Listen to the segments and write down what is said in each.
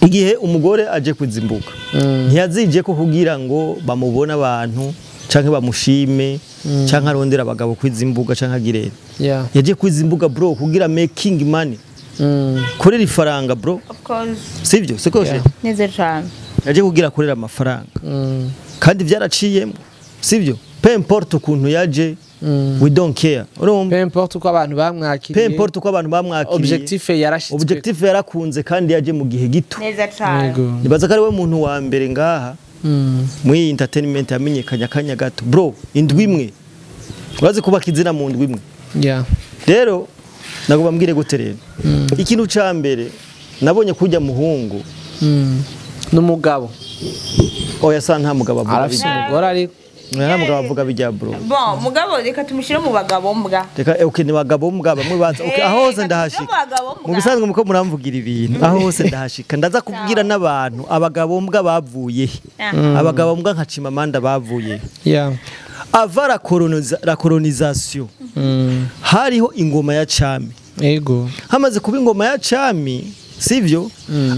Igihe umugore aje kwizimbuka, ntiyazije ko kugira ngo bamubone abantu canke bamushime canke arondera abagabo kwizimbuga canke agirere. Yaje kwizimbuga, bro, kugira making money, korera ifaranga, bro. Of course. Sivyo? Siko? Yeah. Neza cyane. Yaje kugira akorera amafaranga kandi byaraciyemo, sivyo? Peu importe ukuntu yaje, we don't care, urumva? Peu importe uko abantu bamwakiriye. Peu importe uko abantu bamwakiriye. Objectif yarashitswe. Objectif yarakunze kandi yaje mu gihe gito. Neza cyane. Nibaza ko ari we muntu wa mbere ngaha muri iyi entertainment yamenyekanye akanya gato, bro, indwi imwe. Urazi kubaka izina mu ndwi imwe? Rero nagomba mbwire gute rero, ikintu ca mbere nabonye kujya muhungu N'umugabo. Oya sa, nta mugabo avuga Arafise bijya. umugore ariko. Oya, nta mugabo avuga bijya, bro. Bon, mugabo reka tumushyire mu bagabo mbwa. Reka okay, ni bagabo mbwa bamwe baza, okay, aho hose reka ndahashika. tumushyire mu bagabo mbwa. Mu bisanzwe muko muramvugira ibintu, aho hose ndahashika, ndaza kubwira n'abantu abagabo mbwa bavuye he. Abagabo mbwa nka Chimamanda bavuye he. Ava la colonisation, hariho ingoma ya cami. Hamaze kuba ingoma ya cami, sivyo?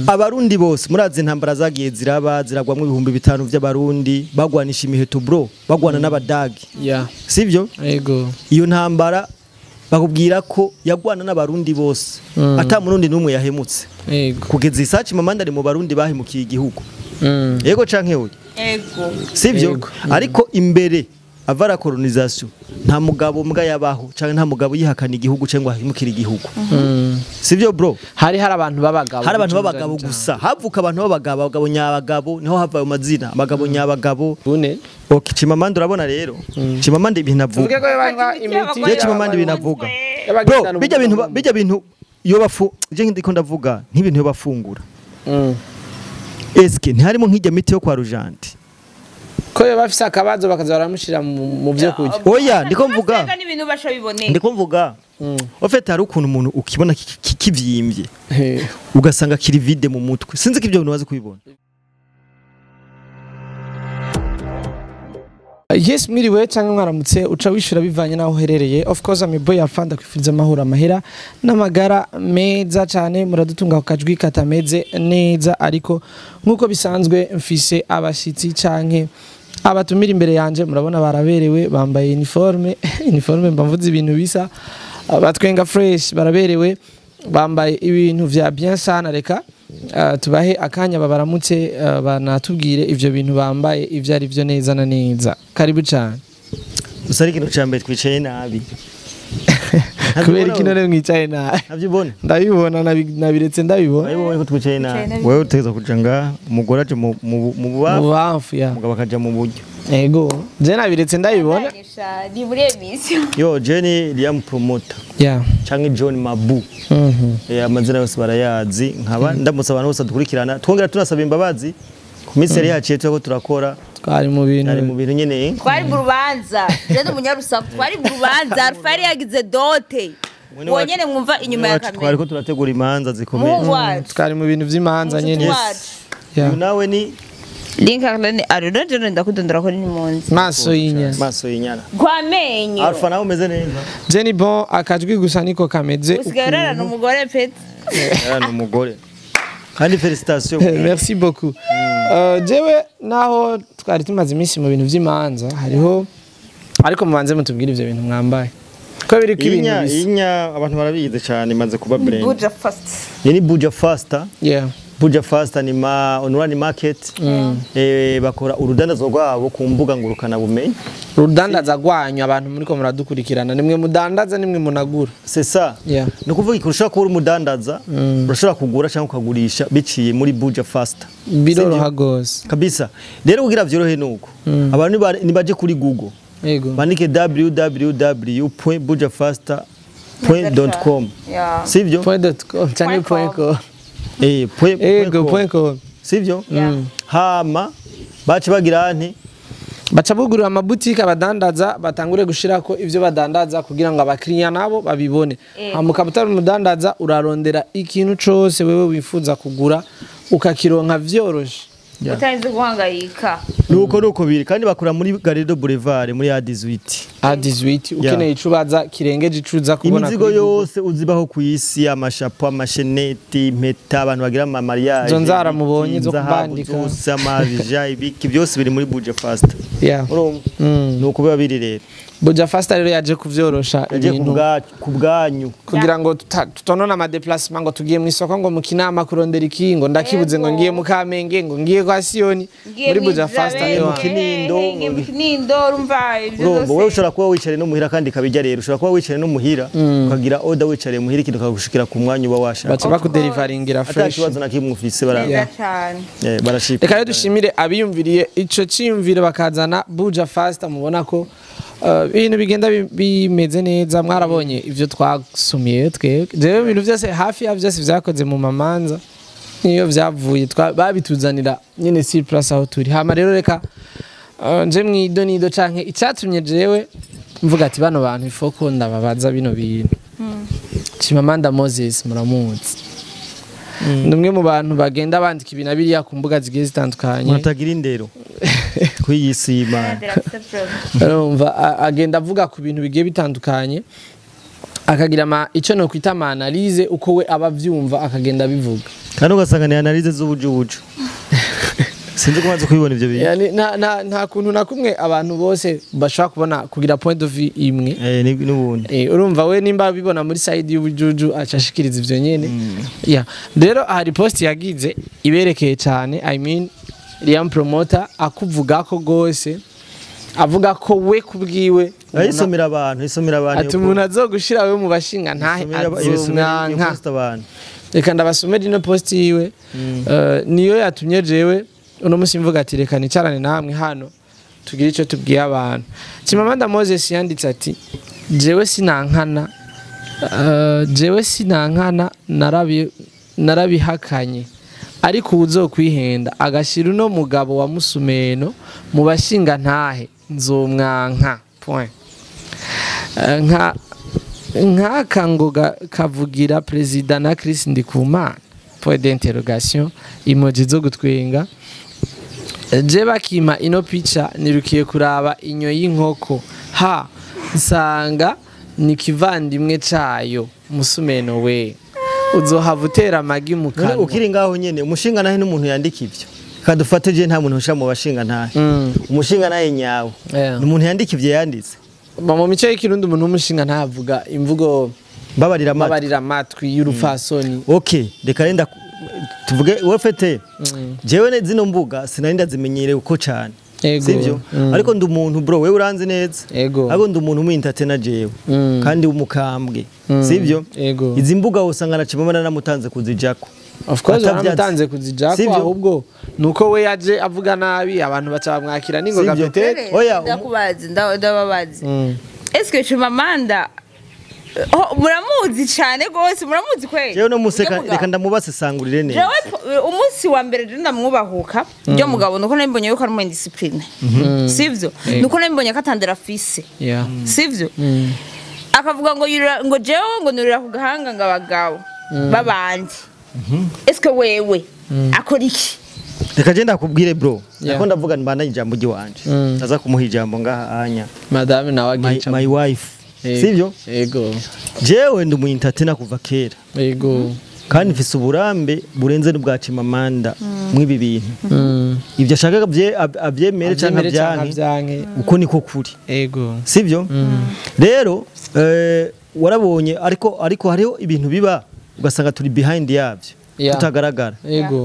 Abarundi bose murazi intambara zagiye ziraba, ziragwamwo 5000 by'abarundi bagwanisha imiheto, bro, bagwana n'abadagi, sivyo? Ego. Iyo ntambara bakubwira ko yagwana n'abarundi bose, ata murundi n'umwe yahemutse. Kugeza isaha Chimamanda ari mu barundi bahemukiye igihugu. Yego canke oya? Ego. Sivyo? Yego. Ariko imbere ava la colonisation, nta mugabo mbwa yabaho canke nta mugabo yihakana igihugu cyangwa ahemukira igihugu, sivyo, bro? Hari abantu b'abagabo. Hari abantu b'abagabo gusa, havuka abantu b'abagabo, abagabo nyabagabo, niho hava ayo mazina, abagabo nyabagabo. Bune. Okay, Chimamanda, urabona rero Chimamanda ibintu avuga. Tuvuge ko banywa imiti. Je, Chimamanda ibintu avuga, y'abagendana bro, bijya bintu ubumuga. Bijya bintu iyo bafu, je ndiko ndavuga nk'ibintu iyo bafungura, eske ntiharimo nk'ijya miti yo kwa Rujanti? Ko iyo bafise akabazo bakaza baramushira mu byo kurya. Oya, ndiko mvuga. Basanga n'ibintu basha biboneka. Ndiko mvuga, en fait hari ukuntu umuntu ukibona kivyimbye ugasanga kiri vide mu mutwe. Sinzi ko ibyo bintu wazi kubibona. Yes, mwiriwe cyangwa mwaramutse, uca wishura bivanye naho uherereye. Of course, I'm your boy Afanda, kwifuriza amahoro, amahera n'amagara meza cyane. Muradutunga ku kajwi katameze neza, ariko nk'uko bisanzwe mfise abashitsi canke abatumira imbere yanje. Murabona baraberewe, bambaye uniforme, uniforme mba mvuze ibintu bisa, batwenga fresh, baraberewe, bambaye ibintu vya bien sana. Reka tubahe akanya babaramutse, banatubwire ivyo bintu bambaye ivyo ari vyo neza na neza. Karibu cyane. Gusa ari ikintu ca mbere, twicaye nabi. Kubera iki none mwicaye nabi? Ntabyo ubona? Ndabibona, nabiretse ndabibona. Urabibonye ko twicaye nabi? Nabi. Wewe utegerezwa kuja ngaha, umugore aje mu mu bubamfu, bamfu ya. umugabo akaja mu buryo. Ego, je nabiretse ndabibona. Ni muri émission. Yo, Jenny Liam Promoter canke John Mabu. Amazina yose barayazi. Nkaba ndamutse abantu bose dukurikirana, twongera tunasaba imbabazi ku minsi yari yaciye turiko turakora. Twari mu bintu. Ari mu bintu nyene. Twari mu rubanza, je ndi umunyarusaku, twari mu rubanza. Alpha yari yagize dote. Mwene wacu- Wonyene mwumva inyuma ya wacu kamera. twariko turategura imanza zikomeye. Muhungu wacu. Twari mu bintu vy'imanza Mucuti nyene. wacu. Uyu nawe ni Link Arlene Arlene je ndakudondora ko ni munzi. Maso y'inyana. Maso y'inyana. Gwamenyo. Alpha, nawe umeze neza? Jenny, bon, akajwi gusa niko kameze. Usigaye urarana umugore peti. Yarana umugore kandi félicitations. Merci beaucoup. Jewe naho twari tumaze iminsi mu bintu vy'imanza hariho, ariko mubanze mutubwire ivyo bintu mwambaye ko biriko ibintu Inya bisa. inya abantu barabizi cyane, imaze kuba brand. Buja Fast. Iyi ni Buja Faster. Buja Faster ni ma online market, bakora urudandazwa rwabo ku mbuga ngurukana bumenyi. Rudandaza rwanyu, abantu muriko muradukurikirana, nimwe mudandaza, nimwe munagura. C'est ça. Ni ukuvuga ikintu ushobora kuba uri umudandaza, urashobora kugura cyangwa ukagurisha biciye muri Buja Faster. Biroroha gose. Kabisa. Rero kugira vyorohe nuko abantu nibaje kuri Google, bandike www.bujafaster.com, sivyo? Point dot com canke Point point com. com. Point, Ego. point Point com. com. Sivyo? Yeah. Hama bace bagira nti Baca bugurura amabutike, abadandaza batangure gushirako ivyo badandaza kugira ngo abakiriya nabo babibone. Hama ukaba utari umudandaza, urarondera ikintu cose wewe wifuza kugura ukakironka vyoroshe. Utarinze guhangayika. Nuko biri kandi bakora muri Galedo Boulevard muri A18. A18 ukeneye icubaza kirengeje icuza kubona imizigo yose uzibaho ku isi, amashapo, amasheneti, impeta, abantu bagira ama mariage, Izo nzara mubonye zo kubandika. zose, amabija, ibiki byose biri muri Buja Fast. Urumva nuko biba biri rero. Buja Fast rero yaje kuvyorosha ibintu ku bwanyu kugira ngo tutonona ama déplacement ngo tugiye mu isoko ngo mu kinama kurondera iki ngo ndakibuze ngo ngiye mu Kamenge ngo ngiye kwa Siyoni muri Buja Fast rero mu Kinindo mu Kinindo urumva ibyo byose. Wowe ushobora kuba wicare no muhira kandi kabijya rero ushobora kuba wicare no muhira ukagira order wicare muhira ikintu kagushikira ku mwanya uba washaka baca bakuderivaringira fresh atakibazo na kimwe ufise barashika. Reka rero dushimire abiyumviriye ico ciyumvire bakazana Buja Fast mubona ko ibintu bigenda bimeze neza. Mwarabonye ivyo twasumiye twebwe jewe ibintu byose hafi ya byose vyakoze mu mamanza niyo vyavuye babituzanira nyene sur place aho turi. Hama rero reka nje mwido nido canke icatumye jewe mvuga ati bano bantu ifoko ndababaza bino bintu. Chimamanda Moses muramuzi, numwe mu bantu bagenda bandika ibintu biriya ku mbuga zigiye zitandukanye mutagira indero kuyisima urumva agenda avuga ku bintu bigiye bitandukanye akagira icyo no kwita ama analyse uko we abavyumva akagenda bivuga kandi ugasanga ni analyse z'ubujubuju. Sinzi kubanza kubibona ivyo bintu. Yani nta kuntu na kumwe abantu bose bashaka kubona kugira point of view imwe. N'ubundi. Urumva we nimba bibona muri side y'ubujuju acashikiriza ivyo nyene. Yeah. Rero hari post yagize iberekeye cyane, I mean Liam Promoter akuvuga ko gose avuga ko we kubwiwe ayisomera abantu isomera abantu ati umuntu azogushira we mu bashinga ntahe azomwanka. Reka ndabasomera ino post yiwe niyo yatumye jewe uno musi mvuga ati reka nicarane namwe hano tugira ico tubwiye abantu. Chimamanda Moses yanditse ati jewe sinankana narabihakanye ariko uzokwihenda agashira uno mugabo wa musumeno mu bashinga ntahe nzomwanka point. Nka nkaka ngo kavugira president na Chris Ndikumana point d'interrogation emoji zo gutwenga. Je bakima ino picha nirukiye kuraba inyo y'inkoko ha nsanga ni kivandimwe cayo musumeno we uzohava utera amagi mu kanwa. Ukiri ngaho nyene umushinga nahe n'umuntu yandika ivyo kadufate je nta muntu usha mu bashinga ntahe umushinga nahe nyawe ni umuntu yandika ivyo yanditse. Mu mico y'ikirundi umuntu w'umushinga ntavuga imvugo babarira amatwi y'urupfasoni. Okay, reka renda tuvuge wefete jewe ne zino mbuga sinari ndazimenyereye uko cyane sivyo, ariko ndi umuntu bro wewe uranzi neza, ariko ndi umuntu mu entertainer jewe kandi umukambwe sivyo. Izi mbuga usanga na Chimamanda namutanze kuzijako. Of course namutanze kuzijako, ahubwo nuko we yaje avuga nabi abantu baca bamwakira ningoga peut-être. Oya ndakubaza ndababaza est-ce que Chimamanda muramuzi cyane gose muramuzi kweli? Jewe no museka reka ndamubase sangurire neza. Jewe umunsi wa mbere je ndamwubahuka ryo mugabo nuko nambonye yuko ari mu indiscipline sivyo, nuko nambonye katandera fise sivyo, akavuga ngo ngo jewe ngo nurira ku gahanga ngo abagabo babandi est-ce que wewe akora iki? Reka je ndakubwire bro, nako ndavuga mbana ijambo ry'iwanje ndaza kumuha ijambo ngaha anya madame nawe agica my wife sivyo. Yego jewe ndi umu-entertainer kuva kera. Yego kandi mfise uburambe burenze n'ubwa Chimamanda mwibi bintu. Ibyo ashaka abyemere canke abyanke uko niko kuri. Yego sivyo. Rero warabonye ariko hariho ibintu biba ugasanga turi behind yabyo tutagaragara.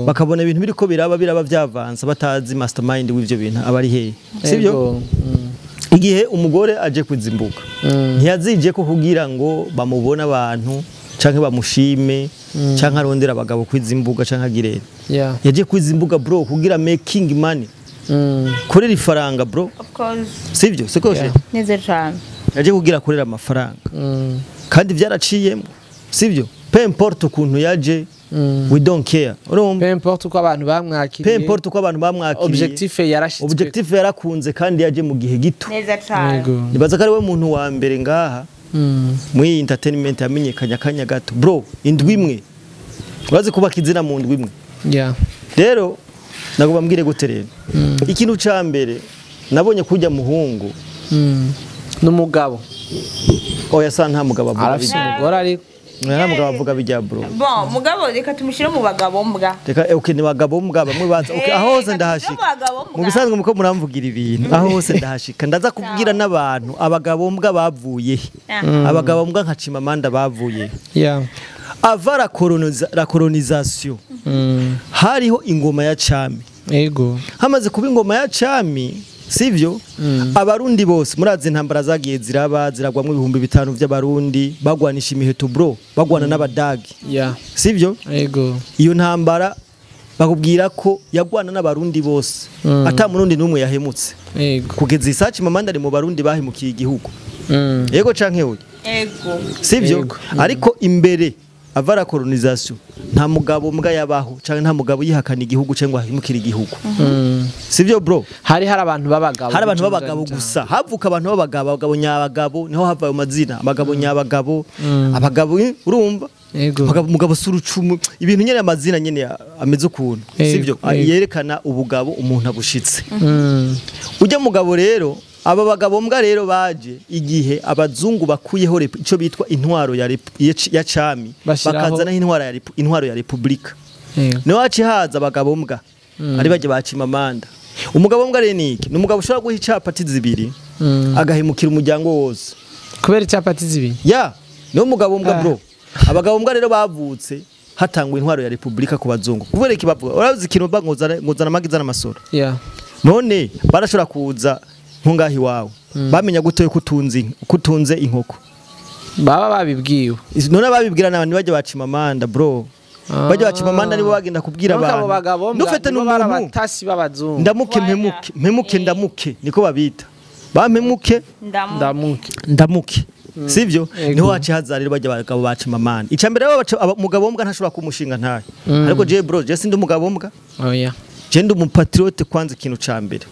Bakabona ibintu biriko biraba byavansa batazi mastermind w'ivyo bintu abari hehe sivyo. Igihe umugore aje kuzimbuka ntiyazije ko kugira ngo bamubone abantu canke bamushime canke arondera abagabo kwizimbuga canke agirere. Yaje kwizimbuga bro kugira making money korera ifaranga bro. Of course sivyo siko je neze cyane yaje kugira korera amafaranga kandi byaraciyemo sivyo. Peu importe ukuntu yaje we don't care. Urumva peu importe uko abantu bamwakiriye, peu importe uko abantu bamwakiriye, objectif yarashitswe, objectif yarakunze kandi yaje mu gihe gito neza cyane. Nibaza ko ari we muntu wa mbere ngaha muri entertainment yamenyekanye akanya gato bro, indwi imwe urazi kubaka izina mu ndwi imwe. Rero nagomba mbwire gute rero ikintu ca mbere nabonye kujya muhungu N'umugabo. Oya sa nta mugabo avuga. Arafise umugore ariko. Nta mugabo avuga bijya bro. Bon, mugabo reka tumushyire mu bagabo mbwa. Reka okay ni bagabo mbwa bamwe baza okay aho hose ndahashika. Mu bisanzwe muko muramvugira ibintu aho hose ndahashika ndaza kubwira n'abantu abagabo mbwa bavuye. Abagabo mbwa nka Chimamanda bavuye. Yeah. Ava la colonisation. Hariho ingoma ya cami. Ego. Hamaze kuba ingoma ya cami sivyo? Abarundi bose murazi intambara zagiye ziraba ziragwamwe 5000 by'abarundi bagwanisha imiheto bro bagwana n'abadagi. Yeah. Sivyo? Ego. Iyo ntambara bakubwira ko yagwana n'abarundi bose. Ata murundi numwe yahemutse. Ego. Kugeza isaci Mamanda ari mu barundi bahemukiye igihugu. Yego canke oya? Ego. Sivyo? Ego. Ariko imbere avara colonisation nta mugabo mbwa yabaho canke nta mugabo yihakana igihugu cyangwa ahimukira igihugu. Sivyo bro? Hari abantu babagabo. Hari abantu babagabo gusa. Havuka abantu babagabo, abagabo nyabagabo niho hava ayo mazina, abagabo nyabagabo, abagabo urumva? Abagabo mugabo surucumu, ibintu nyene amazina nyene ameze ukuntu. Sivyo? Yerekana ubugabo umuntu abushitse. Ujya mugabo rero aba bagabo mbwa rero baje igihe abazungu bakuyeho ico bitwa intwaro ya cami bakazana intwaro ya republika. Niho haci haza abagabo mbwa ari baje ba Chimamanda. Umugabo mbwa rero niki? Ni umugabo ushobora guha icapati zibiri agahemukira umuryango wose. Kubera icapati zibiri? Ya, niwo mugabo mbwa bro. Abagabo mbwa rero bavutse hatangwa intwaro ya republika ku bazungu. Kubera iki bavuga? Urazi ikintu ngozana amagi zana amasoro. Yeah. None barashobora kuza nkungahi wawe bamenya gute ko utunze inkoko baba babibwiwe. None babibwira n'abantu bajye ba Chimamanda bro. Bajye ba Chimamanda nibo bagenda kubwira abantu ndufete n'umuntu batasi babazungu ndamuke mpemuke ndamuke niko babita bampemuke ndamuke ndamuke sivyo? Niho haci hazarira bajya bagabo ba Chimamanda. Icambere umugabo mbwa ntashobora kumushinga ntaye. Ariko je bro je sindi umugabo mbwa. Oya. Je ndi umupatriote kwanza ikintu ca mbere.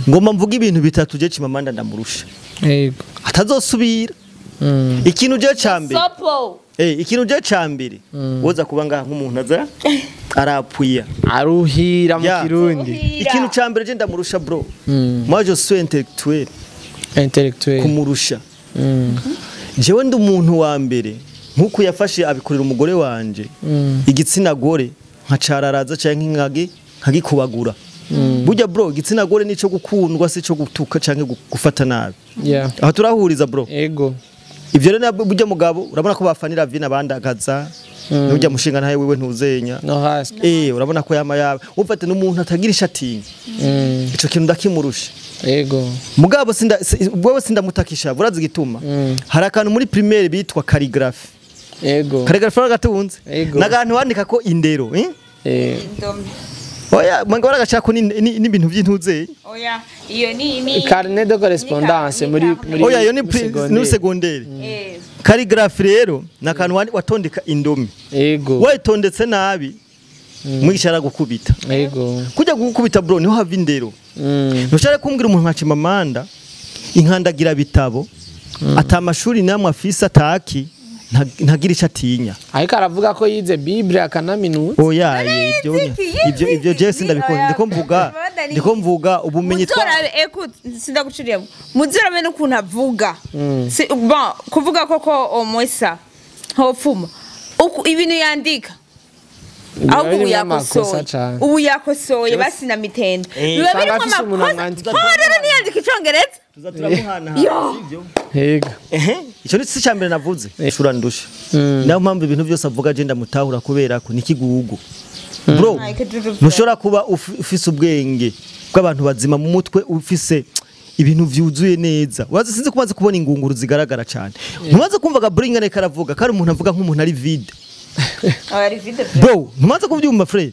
Ngomba mvuga ibintu bitatu je Chimamanda ndamurusha. Yego. Atazosubira. Ikintu je ca mbere. Ikintu je ca mbere. Woza kuba ngaha nk'umuntu aza arapuya. Aruhira mu Kirundi. Ikintu ca mbere je ndamurusha bro. Moi je suis intellectuel. Intellectuel. Kumurusha. Jewe ndi umuntu wa mbere nkuko yafashe abikorera umugore wanje. Igitsina gore nkacararaza canke nkage nkagikubagura. Burya bro igitsina gore nico gukundwa si cyo gutuka canke gufata nabi. Yeah. Aho turahuriza bro. Ego. Ivyo rero burya mugabo urabona ko bafanira vina bandagaza. Nujya mushinga ntaye wewe ntuzenya. No hasi. Urabona ko yama yawe. Ufate n'umuntu atagira ishatingi. Ico kintu ndakimurusha. Ego. Mugabo sinda wewe sindamutakisha urazi gituma. Hari akantu muri primaire bitwa calligraphe. Ego. Calligraphe gatunze. Nagantu wandika ko indero, eh? Oya, manga baragashaka n'ibintu by'intuze. Oya, iyo ni carnet de correspondance muri oya, iyo ni secondaire. Calligraphe rero nakantu watondeka indomi. Ego. Wayitondetse nabi mwigisha aragukubita. Ego. Kujya gukubita bro niho hava indero. Ntushare kumbwira umuntu nka Chimamanda inkandagira bitabo atamashuri namwe afise ataki ntagira icyo atinya. Ariko aravuga ko yize Bible akanaminuza. Oya, ibyo je sindabikunda ndiko mvuga ubumenyi twa écoute sindaguciriyemo. Muzorabe n'ukuntu avuga. Bon, kuvuga koko omwesa hofuma. Ibintu yandika. Ahubwo ubu yakosoye. Ubu yakosoye basina mitende. Biba birimo amakosa. Rero niyandika icongereza. Tuzaturamuhana sivyo? Yego. Ico ni cya mbere navuze. Shura ndusha. Nayo mpamvu ibintu byose avuga je ndamutahura kubera ko nikigugu. Bro, ntushobora kuba ufise ubwenge bw'abantu bazima mu mutwe ufise ibintu vyuzuye neza. Wazi sinzi kumaze kubona ingunguru zigaragara cyane. Ntumaze kumva Gabringa karavuga kari umuntu avuga nk'umuntu ari vide. Ari vide. Bro, ntumaze kuvyumva frère.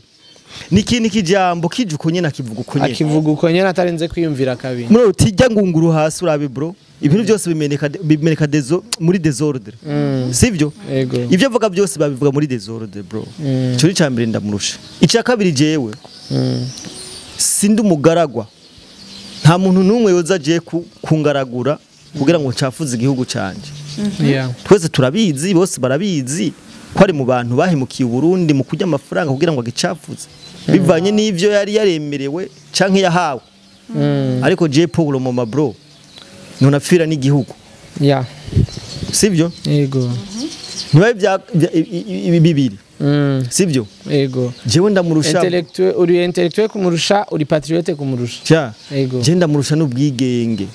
Niki kijambo kije uko nyene akivuga uko nyene. Akivuga uko nyene atarinze kwiyumvira kabiri. Muri utijya ngunguru hasi urabe bro. Ibintu byose bimeneka muri désordre. Sivyo? Ivyo avuga byose babivuga muri désordre bro. Ico ni cambere ndamurusha. Ica kabiri jewe. Sindi umugaragwa. Nta muntu numwe yoza aje kungaragura kugira ngo ncafuze igihugu canje. Twese turabizi bose barabizi ko ari mu bantu bahemukiye Burundi mu kurya amafaranga kugira ngo agicafuze. Bivanye n'ivyo yari yaremerewe canke yahawe. Ariko je pour le moment bro. Nonapfira n'igihugu. Yeah. Sivyo? Yego. Ntibaye bya bibiri. Sivyo? Yego. Jewe ndamurusha. Intellectuel, uri intellectuel kumurusha, uri patriote kumurusha. Cha. Yego. Je ndamurusha n'ubwigenge.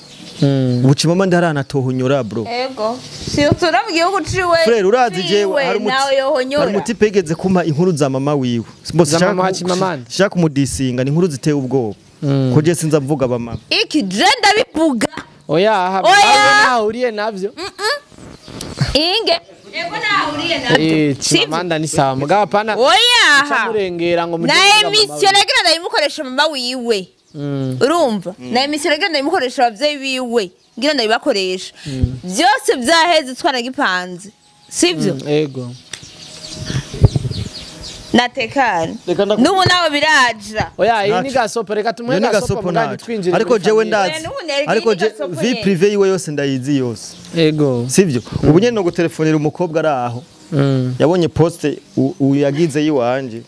Ubucimama ndaranatohonyora bro. Ego. Surtout no mu gihugu ciwe. Frere urazi jewe hari umuti pegeze kumpa inkuru za mama wiwe. Za mama Chimamanda. Shaka kumudisinga ni inkuru ziteye ubwoba. Ko je sinza mvuga ba mama. Iki je ndabivuga. Oya nawe uriye navyo. Inge. Ego nawe uriye navyo. Chimamanda ni sawa mugabo pana. Oya. Chamurengera ngo mujye. Na emission nagira ndayimukoresha mama wiwe. Urumva na emission nagira ndayimukoresha abavyeyi biwe. Ngira ndabibakoresha. Byose byaheze twanagipanze. Sivyo? Ego. Natekana. Nubu nawe biraja. Oya iyi ni gasopo reka tumwe gasopo mugandi twinjire. Ariko jewe ndazi. Ariko vie privée yiwe yose ndayizi yose. Ego. Sivyo? Ubu nyene no gutelefonera umukobwa ari aho. Yabonye poste uyagize yiwanje.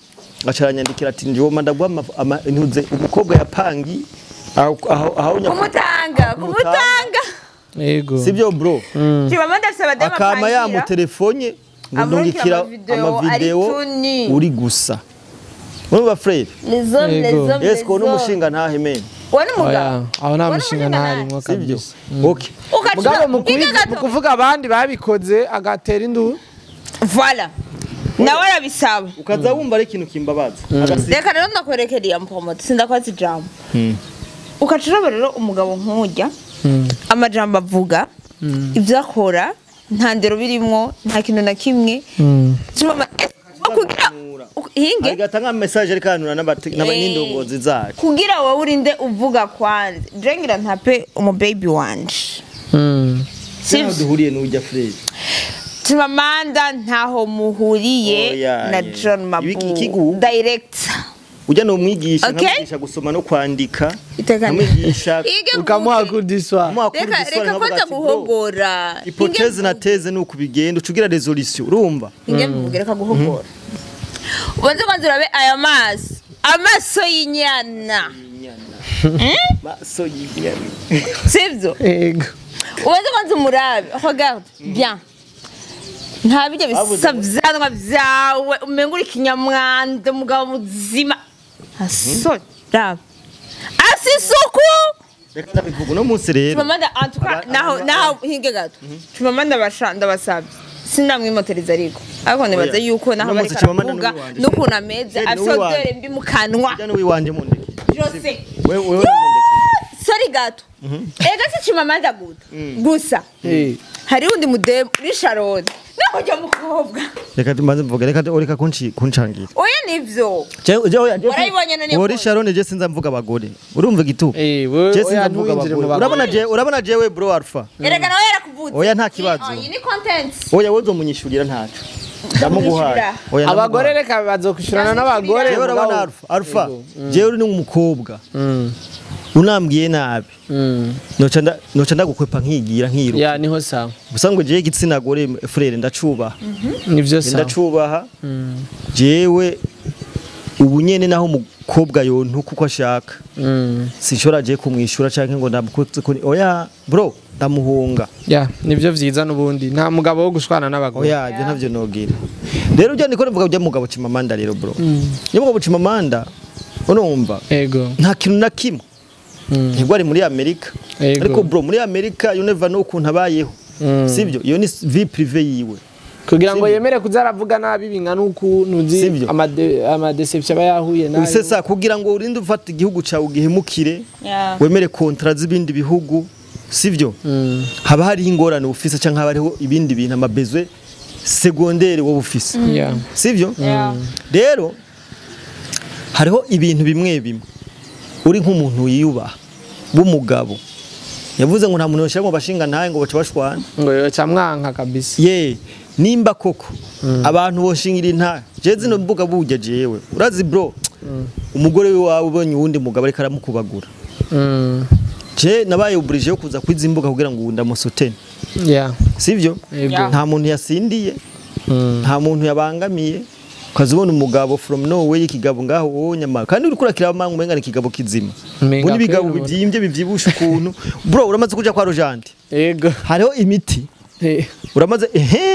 Acaranyandikira ati njiwo mandagwa intuze umukobwa yapangi aho kumutanga kumutanga. Ego. Sivyo bro? Chimamanda afise abadema pangira. Akama yamutelefone ndungikira amavideo uri gusa. Urumva frere? Les hommes, les hommes. Yes, ko n'umushinga ntahe men. Wani mugabo. Aho nta mushinga ntari mwo kabisa. Okay. Mugabo mu kuvuga abandi babikoze agatera induru. Voilà. Nawe arabisaba. Ukaza wumva ari ikintu kimbabaza. Reka rero ndakwerekera mpromote sindakwaza ijambo. Ukacuraba rero umugabo nk'ujya amajambo avuga ibyo akora nta ndero birimwo nta kintu na kimwe. Kugira hinge agatanga message ariko anura n'indongozi zacu kugira wowe urinde uvuga kwanze je ngira ntape umu baby wanje. Sivyo duhuriye n'ujya Fred. Chimamanda ntaho muhuriye na John Mabu direct. Ujya no mwigisha nkamwigisha gusoma no kwandika nkamwigisha ukamuha kudiswa reka kwanza guhogora hypothèse na thèse nuko bigenda ucugira resolution urumva inge mvuge reka guhogora ubanze kwanza urabe aya maso amaso y'inyana maso y'inyana sivyo ego ubanze kwanza umurabe regarde bien nta bijya bisabyanwa byawe umenga uri kinyamwanda umugabo muzima asore raba asisuku reka ndabivuga no munsi rero Chimamanda en tout cas naho hinge gato Chimamanda ndabasabye sinamwimotereza ariko nibaze yuko naho bari kuvuga n'ukuntu ameze afite mbi mu kanwa ujya n'uwiwanje mundeke Jose wewe mundeke sorry gato ega si Chimamanda guta gusa hari undi mudemu ni Sharon naho mukobwa reka tumaze mvuga reka ureka kuncangira oya nivyo je oya warayibonye none uri Sharon je sinza mvuga abagore urumva gitu je sinza mvuga abagore urabona jewe bro Alpha erega nawe yarakuvutse oya nta kibazo iyi ni content oya wowe uzomunyishurira ntaco ndamuguhaye oya abagore reka bazokwishurana n'abagore jewe urabona Alpha jewe uri n'umukobwa unambwiye nabi noca ndagukwepa nkigira nkiruka ya niho sawa gusa ngo jewe igitsina gore frere ndacubaha nivyo sawa ndacubaha jewe ubu nyene naho umukobwa yontuka uko ashaka sinshobora je kumwishura canke ngo ndamukutse oya bro ndamuhunga ya nivyo vyiza nubundi nta mugabo wo gushwana n'abagore oya je ntavyo nogira rero ujya niko mvuga ujya mugabo Chimamanda rero bro ni mugabo Chimamanda urumva ego nta kintu na kimwe ntibwo ari muri Amerika ariko bro muri Amerika you never know ukuntu abayeho sivyo iyo ni vie privée yiwe kugira ngo yemere kuzaravuga nabi bingana uku nuzi ama deception aba yahuye nayo sesa kugira ngo urinde ufata igihugu cyawe ugihemukire wemere contrat z'ibindi bihugu sivyo haba hari ingorane ufise canke haba hariho ibindi bintu amabezwe secondaire wowe ufise sivyo rero hariho ibintu bimwe bimwe uri nk'umuntu yiyubaha w'umugabo yavuze ngo nta muntu yoshira ngo bashinga ntaye ngo bace bashwana ngo yoca mwanka kabisa ye nimba koko abantu boshingira intahe je zino mbuga burya jewe urazi bro umugore wawe ubonye uwundi mugabo ariko aramukubagura je nabaye obligé yo kuza kwiza imbuga kugira ngo ndamusutene yeah sivyo nta muntu yasindiye nta muntu yabangamiye Ukazibona umugabo from nowhere ikigabo ngaho wowe nyamara kandi uri kurakira amanga umenga ni ikigabo kizima. Ubona ibigabo bibyimbye bivyibusha ukuntu. Bro uramaze kuja kwa Rojante. Yego. Hariho imiti. Uramaze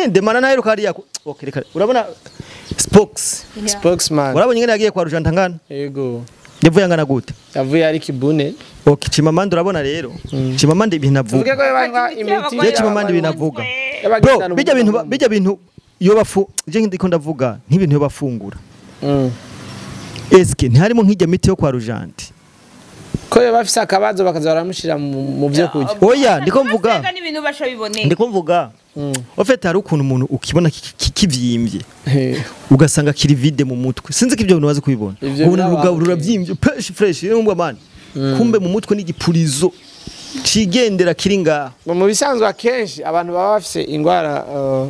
demana nayo kariya. Okay reka. Urabona spokesman. Urabonye ngene yagiye kwa Rojante ngana? Yego. Yavuye angana gute? Yavuye ari kibune. Okay, Chimamanda urabona rero. Chimamanda ibintu avuga. Tuvuge ko yabanywa imiti. Je Chimamanda ibintu avuga. Bro, bijya bintu iyo bafu je ndiko ndavuga nk'ibintu yo bafungura. Eske ntiharimo nk'ijya miti yo kwa Rujante. Ko yo bafise akabazo bakaza baramushira mu byo kurya. Oya, ndiko mvuga. N'ibintu basha biboneye. Ndiko mvuga. Ofete hari ukuntu umuntu ukibona kivyimbye. Ugasanga kiri vide mu mutwe. Sinzi ko ibyo bintu wazi kubibona. Ubona urugabo rurabyimbye fresh fresh yumva man. Kumbe mu mutwe n'igipurizo cigendera kiri ngaho. Mu bisanzwe akenshi abantu baba bafise ingwara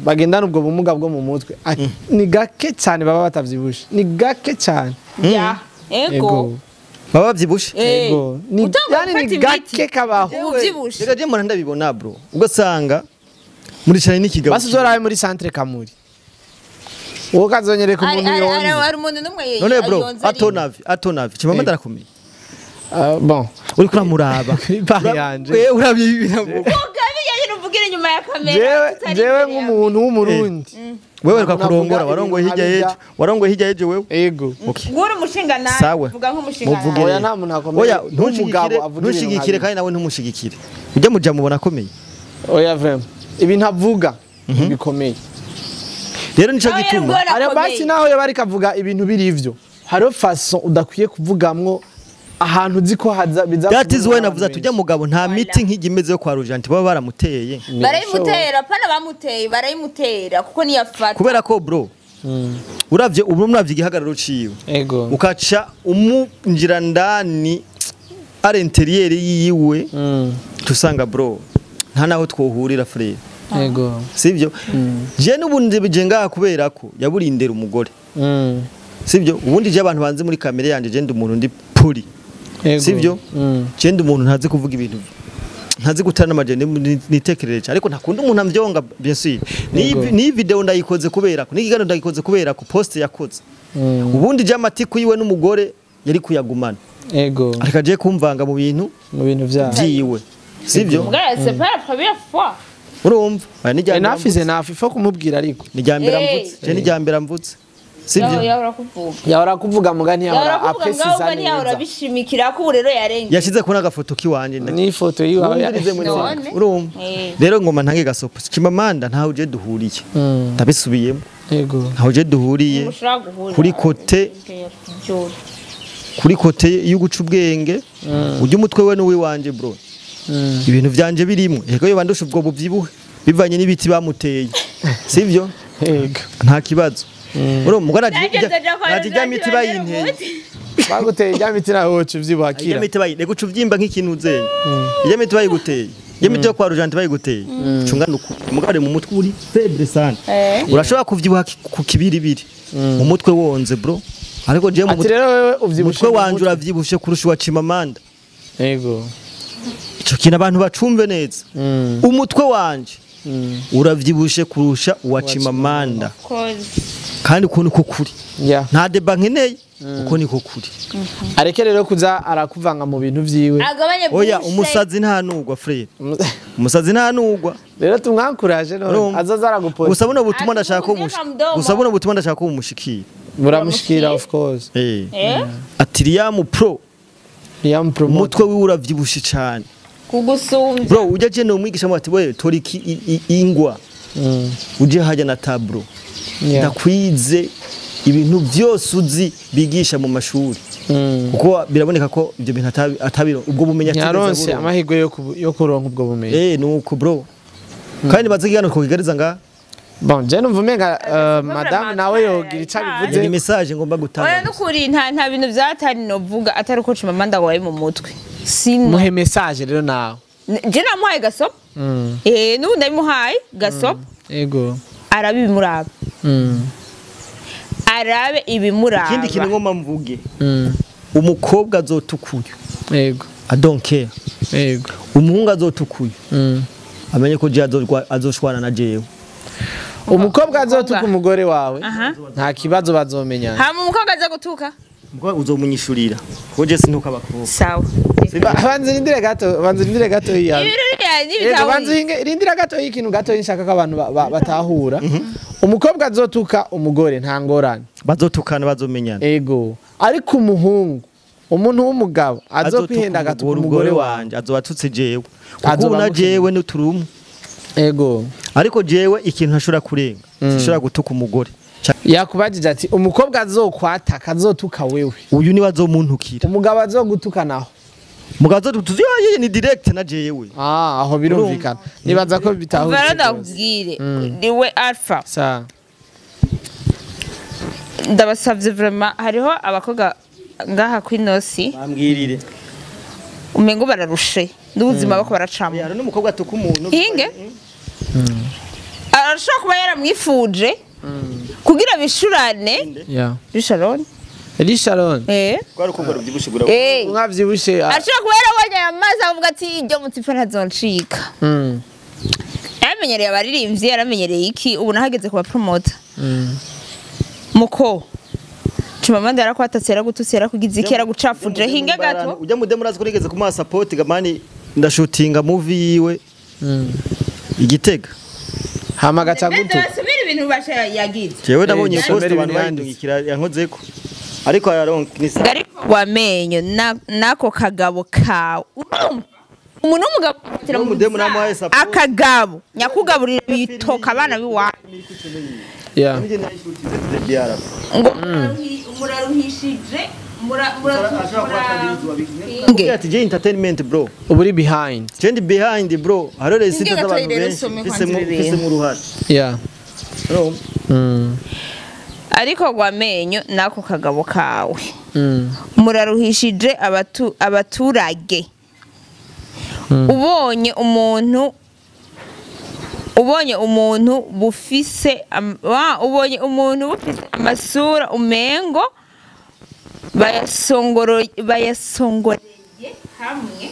bagendana ubwo bumuga bwo mu mutwe ni gake cyane baba batavyibushe. Ni gake cyane. Ya, ego. Baba bavyibushe? Ego. Ni yani ni gake kabaho. Uvyibushe. Rega je mbona ndabibona bro. Ugasanga muri cyane n'ikigabo. Basi uzoraye muri centre Kamuri. Wowe kazonyereka umuntu yonze. Ari umuntu numwe yonze. None bro, atonavi. Chimamanda arakomeye. Bon, uri kuramuraba kuri yanje. Wewe urabye ibintu. Ugabi yaje uvugira inyuma ya kamera. Jewe nk'umuntu w'umurundi. Wewe reka kurongora warongoye hirya yejo. Warongoye hirya yejo wewe. Yego. Ngura umushinga nawe. Vuga nk'umushinga nawe. Oya nta muntu akomeye. Oya ntushigikire kandi nawe ntumushigikire. Ujya muja mubona akomeye. Oya vraiment. Ibintu avuga bikomeye. Rero nico gituma. Ari basi naho yo bari kavuga ibintu biri ivyo. Hariho façon udakwiye kuvugamwo ahantu uzi ko haza biza. That is why navuze tujya mugabo nta miti nk'igimeze yo kwa Rujante baba baramuteye. Barayimutera pana bamuteye barayimutera kuko niyafata. Kubera ko bro uravye ubu muravye igihagararo ciwe. Ego. Ukaca umunjira ndani ari interieur yiwe. Tusanga bro nta naho twohurira frère. Ego. Sivyo? Je n'ubundi bije ngaha kubera ko yaburindera umugore. Sivyo? Ubundi je abantu banze muri kamere yanje je ndi umuntu ndi poli. Sivyo? Je ndi umuntu ntazi kuvuga ibintu. Ntazi gutana amajende nitekereje ariko ntakunda umuntu amvyonga bien sûr. Ni video ndayikoze kubera ko n'ikiganiro ndayikoze kubera ko post yakoze. Ubundi je amatiku yiwe n'umugore yari kuyagumana. Ego. Ariko aje kumvanga mu bintu vyiwe. Sivyo? Mugara c'est pas la première fois. Urumva? Ni jya nafize nafi fo kumubwira ariko. Ni jya mbere mvutse. Je ni jya mbere mvutse. Sivyo? Yahora kuvuga muga ntiyahora apreciza neza. Yahora bishimikira ko rero yarenge. Yashize ko nagafoto kiwanje. Ni foto yiwawe. Urumva? Rero ngoma ntange gasopo. Chimamanda ntaho je duhuriye. Ndabisubiyemo. Yego. Ntaho je duhuriye. Kuri kote y'uguca ubwenge. Ujye umutwe we n'uwiwanje bro. Ibintu vyanje birimwe. Ego yo bandusha ubwo buvyibuhe bivanye n'ibiti bamuteye. Sivyo? Yego. Nta kibazo. Uro mugara najya miti bayinteye. Baguteye ijya miti nawe wocu vyibakira. Ijya miti bayi rego uvyimba nk'ikintu uzeye. Ijya miti bayiguteye. Ijya miti yo kwa Rujante bayiguteye. Cungana uko. Mugare mu mutwe uri faible sana. Urashobora kuvyibuha ku kibiribiri. Mu mutwe wonze bro. Ariko je mu mutwe wanje uravyibushe kurusha wa Chimamanda. Yego. Ico kintu abantu bacumve neza. Umutwe wanje uravyibushe kurusha uwa Chimamanda. Kandi uko niko kuri. Nta deba nkeneye uko niko kuri. Areke rero kuza arakuvanga mu bintu vyiwe. Oya umusazi nta nugwa frère. Umusazi nta nugwa. Rero tumwankuraje none azaza araguposta. Gusa buno butumwa ndashaka ko gusa buno butumwa ndashaka ko umushikira. Muramushikira of course. Ati Liam Pro. Liam Pro umutwe wiwe uravyibushe cyane. Kugusumbya. Bro ujya je no mwigisha ati we toriki ingwa. Uje hajya na tableau. Ndakwize ibintu byose uzi bigisha mu mashuri. Kuko biraboneka ko ibyo bintu atabiro ubwo bumenyi atigeze yaronse amahirwe yo kuronka ubwo bumenyi. Nuko bro. Kandi baze kigano kugigariza nga. Bon je numva umenga madame nawe yogira ica bivuze. Ni message ngomba gutanga. Oya nukuri nta bintu byatari novuga atari ko Chimamanda waye mu mutwe. Sino muhe message rero nawe. Je namuhaye gasopo. N'ubu ndabimuhaye gasopo. Yego. Arabe ibimuraba. Arabe ibimuraba. Ikindi kintu ngomba mvuge. Umukobwa azotukuye. Yego. I don't care. Yego. Umuhungu azotukuye. Amenye ko je azoshwana na jewe. Umukobwa azotuka umugore wawe nta kibazo bazomenyana. Hama umukobwa aza gutuka umukobwa uzomunyishurira kuko je sintuka abakobwa. Sawa. Banze rindire gato iya. Yego banze rindira gato ikintu gato nshaka ko abantu batahura. Umukobwa azotuka umugore nta ngorane. Bazotukana bazomenyana. Ego. Ariko umuhungu umuntu w'umugabo azokwihenda agatuka umugore wanje azobatutse jewe. Kuko na jewe n'uturumwe. Ego. Ariko jewe ikintu ntashobora kurenga. Sinshobora gutuka umugore. Yakubajije ati umukobwa azokwataka azotuka wewe. Uyu ni wazomuntukira. Umugabo azogutuka naho. Mugabo azotuka ni direct na jewe. Ah, aho birumvikana. Nibaza ko bitahura. Baradabwire. Niwe Alpha. Sa. Ndabasavye vraiment hariho abakobwa ngaha kwinosi. Bambwirire. Umengo bararushe. N'ubuzima bako baracamo. Hari n'umukobwa atuka umuntu. Hinge. Arashobora kuba yaramwifuje. Kugira bishurane. Yeah. Risharon. Risharon. Eh. Kwa rukundo rubyibushe gura. Mwavyibushe. Ashobora kuba yarabonye aya mazi avuga ati iryo mutipe ntazoncika. Yaramenyereye abaririmbyi, yaramenyereye iki, ubu nahageze kuba promoter. Muko. Chimamanda yarakwatatse yaragututse yarakugize iki yaragucafuje hinga gato. Ujya mudemu urazi ko nigeze kumuha support gamani ndashutinga movie yiwe. Igitega. Hama gaca gutu. Ndasubira ibintu basha yagize. Jewe nabonye post abantu bayindungikira yankozeko. Ariko araronka ni sa. Ariko wamenyo nako kagabo kawe. Umuntu w'umugabo akagabo nyakugaburira bitoka abana biwa. Yeah. Ngo muraruhishije ati je entertainment bro. Uburi behind. Je ndi behind bro. Haro resite z'abantu benshi fise mu ruhare. Yeah. Ariko gwamenyo nako kagabo kawe. Muraruhishije abaturage. Ubonye umuntu bufise ubonye umuntu bufise amasura umengo bayasongoreye hamwe.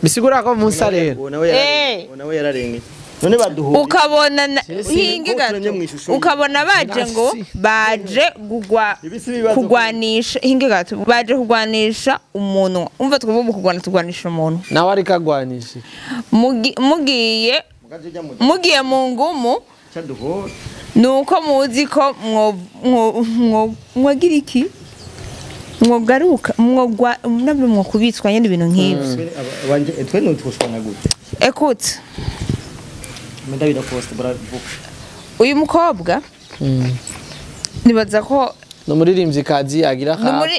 Bisigura ko Musa rero nawe yararenge none baduhuye ukabona hinge gato ukabona baje ngo baje kugwanisha hinge gato baje kugwanisha umuntu umva twumva kugwana tugwanisha umuntu nawe ariko agwanisha mugiye mu ngumu nuko muzi ko mwagira iki mwogaruka mwogwa nabyo mwokubitswa nyene ibintu nk'ivyo twe ntutushwana gute. Écoute ndabira post baravuga uyu mukobwa nibaza ko no muririmbyi kazi agira ka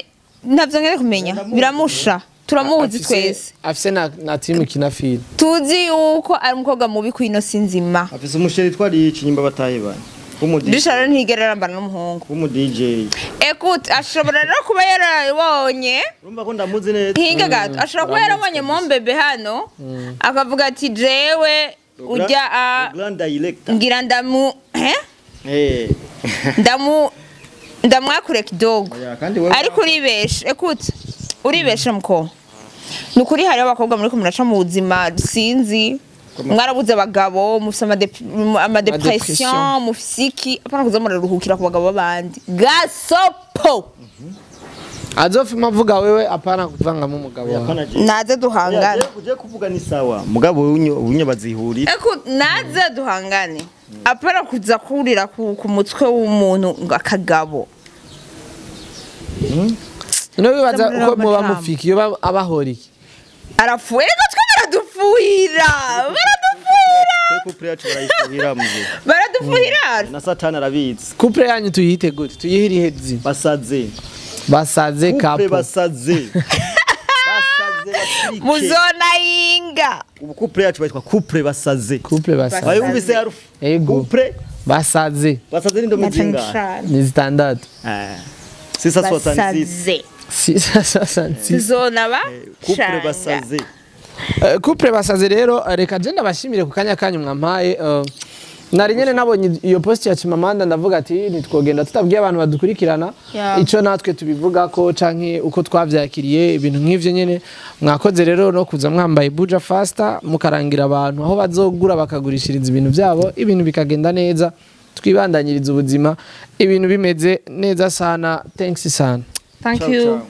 ntabyo ngere kumenya biramusha turamuzi twese afise na team kinafili tuzi yuko ari umukobwa mubi kwino sinzima afise umusheri twari ikinyimba batahebanye Risharo ntigera arambana n'umuhungu w'umu DJ. Écoute ashobora no kuba yarabonye urumva ko ndamuzi neza hinga gato ashobora kuba yarabonye mombebe hano akavuga ati jewe ujya ngira ndamu ndamu ndamwakure kidogo ariko uribesha. Écoute uribesha mko nukuri hari abakobwa muri ko muraca mu buzima sinzi mwarabuze abagabo mufise ama depression mufise iki apana kuza muraruhukira ku bagabo babandi gasopo azofima avuga wewe apana kuvangamo umugabo wawe naze duhangane uje kuvuga ni sawa mugabo unyo bazihurira eko naze duhangane apana kuza kurira ku mutwe w'umuntu akagabo no bibaza uko muba mufiki iyo abahora iki arafuye reka twe baradufuhira couple yacu barayifuhira muje baradufuhira na satani arabitse couple yanyu tuyite gute tuyihirihe zi basaze couple basaze basaze muzona yinga ubu couple yacu bayitwa couple basaze bayumvise harufu couple basaze basaze ni ndo zinga ni zitandatu 666 666 zona ba couple basaze couple basaze rero reka je ndabashimire ku kanya kanyu mwampaye Nari nyene nabonye iyo post ya Chimamanda, ndavuga ati ntitwogenda tutabwiye abantu badukurikirana ico natwe tubivuga ko canke uko twavyakiriye, ibintu nk'ivyo nyene. Mwakoze rero no kuza mwambaye Buja Faster, mukarangira abantu aho bazogura bakagurishiriza ibintu byabo, ibintu bikagenda neza, twibandanyiriza ubuzima, ibintu bimeze neza sana. Thanks sana. Thank Ciao, you. ciao.